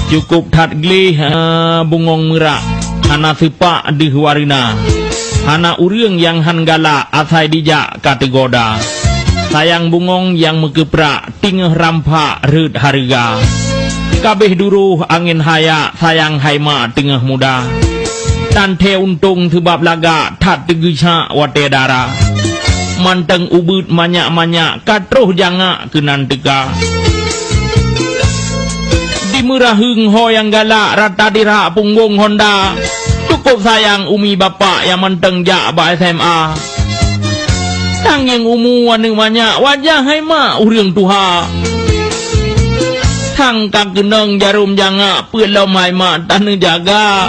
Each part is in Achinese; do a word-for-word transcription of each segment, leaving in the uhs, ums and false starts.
Cukup that gleh, ha, bungong meurak, hana seupak deuh wareuna. Hana ureuëng nyang han galak asai dijak ka teugoda. Sayang bungong nyang meukeuprak teungoh ramphak rhot hareuga. Kabeh duroh angén hayak sayang hai mak teungoh muda. Tantée untông seubab lagak that teugeusak watée dara. Mantong ubeuet manyak-manyak ka troh jangak keunan teuka. Dimeuraheueng ho nyang galak rata dirak punggong honda. Cukup sayang umi bapak nyang mantong jak bak S M A. Tangieng umu aneuëk manyak wajah hai mak ureuëng tuha. Thang ka keunong jarom jangak peue lom hai mak taneujaga.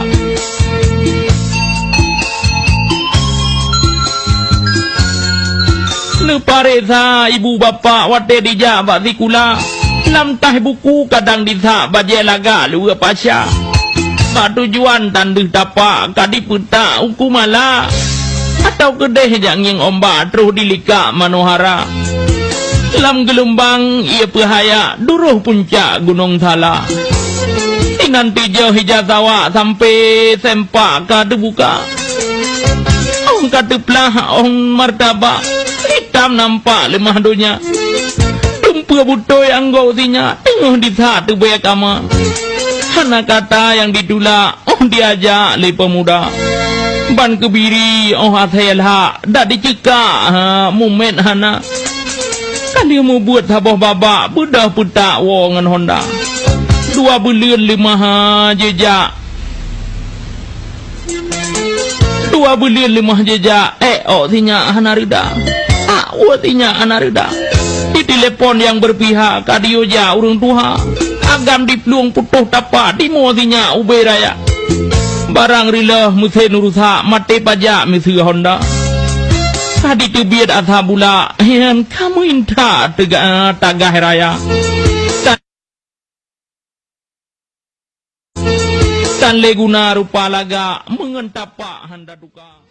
Neupareksa ibu bapak watée dijak bak sikula. Lam taih buku kadang disak bajée lagak luweue pasya. Bak tujuan tan deuh tapak ka dipeutak uku mala. Atau keudeh jak ngieng ombak troh dilikak manohara. Lam geulumbang ie peuhayak duroh puncak gunong sala. Inan tijoh ija sawak sampai sempak ka teubuka. Ong ka teuplah ong martabak, hitam nampak leumah donya. Dumpeue butôi anggô sinyak teungoh disak teubée kama. Hana kata nyang ditulak, oh diajak lé peumuda. Ban keubiri oh asai lhak, dak dicekak, ha, mumet hana. Ka lheueh mubuet saboh babak, beudôh peutak woe ngon honda. Dua buleuen leumah, ha, jijak. Dua buleuen leumah jijak, ék ôk sinyak hana reuda. Ak uet sinyak hana reuda. Di telepon nyang beupihak ka diyue jak ureuëng tuha. Agam diplueng putôh tapak timoh sinyak ubé raya. Barang riloh meusén rusak maté pajak miseue honda. Ka diteubiet asa bulak, hian ka meuinta teuga-, tagah raya. Tan lé guna rupa lagak meungon tapak handa tuka.